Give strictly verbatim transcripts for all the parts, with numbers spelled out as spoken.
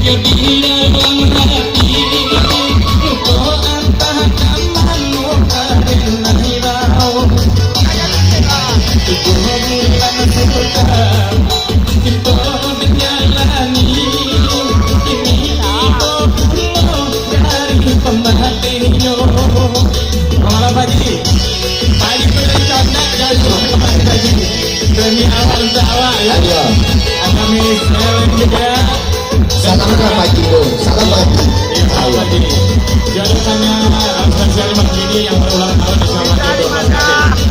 Di dalam hati, luko antah ka mano ka den hirau. Tigo bulan sudah, cinto dijalani, kini tibo pulo dari pambatinyo. Malam pagi, pagi tu dari Condet, jauh, Pak Haji. Demi awak, untuk awak, ya. Iya. Kami share juga. Salam ka Pak Haji tu. Salam Pak Haji. Iya, salam Pak Haji. Jodoh tanya, ah, spesial Mas Didi yang berulang tahun, selamat jodoh, Mas Didi.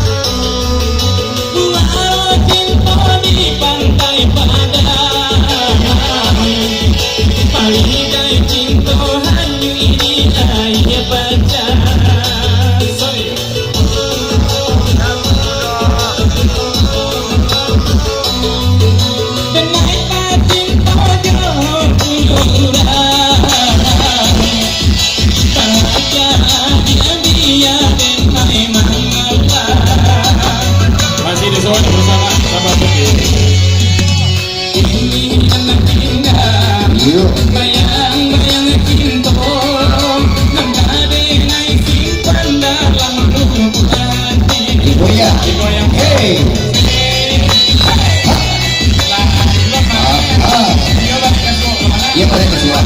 Walau cinta di pantai Padang, paling cinta hanyut di aia pacan. Masih di Solo bersama sahabat Budi. Iyo. Oh, iya. Hei. Ah, ah. Iya, pada kesuat.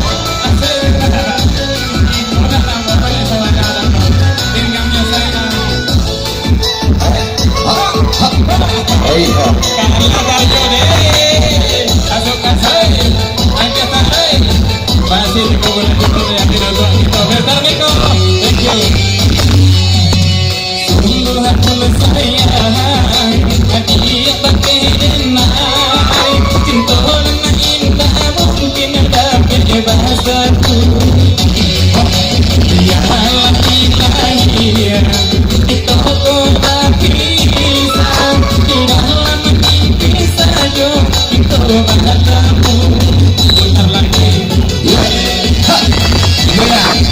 Oh, iya. Sungguh aku sayang, hadiah bakeh denai, cinto nan indah mungkin dapek bahasaku. Biarlah di lahir, kito ko bapisah, di dalam mimpi sajo kito batamu. Putar lagi. Ha. Goyang.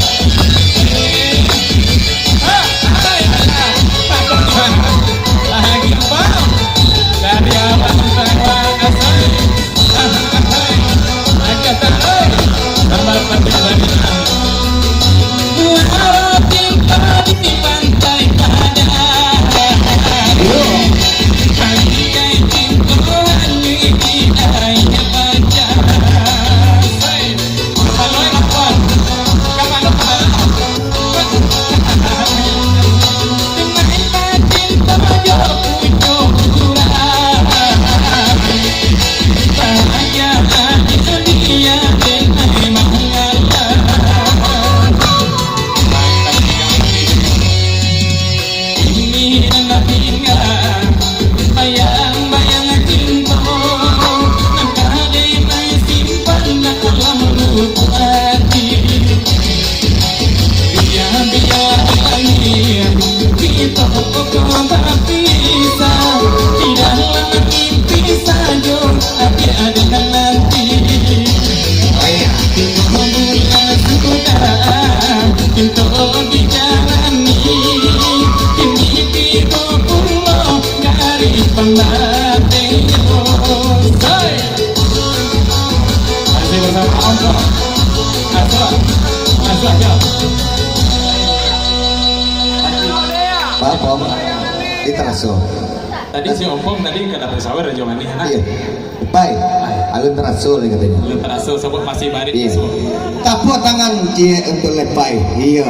Kini nan tingga, bayang-bayang cinto, nan ka den simpan dalam lubuk ati. Bia-bia lagi, kito ko bapisah, di dalam mimpi sajo, ati ado nan nanti. Tigo bulan sudah, cinto dijalani, kini tibo pulo dari pambatinyo. Hei! Masih bersama Ompong. Asuh, asuh, asuh. Apa, Om? Dia teraso. Tadi si Ompong tadi kada bersabar aja manih, nah. Iya. Pai, alun taraso lai katonyo. Alun taraso, sabab masih barit. Iya. Tapuak tangan ciek untuak Lepai. Iya.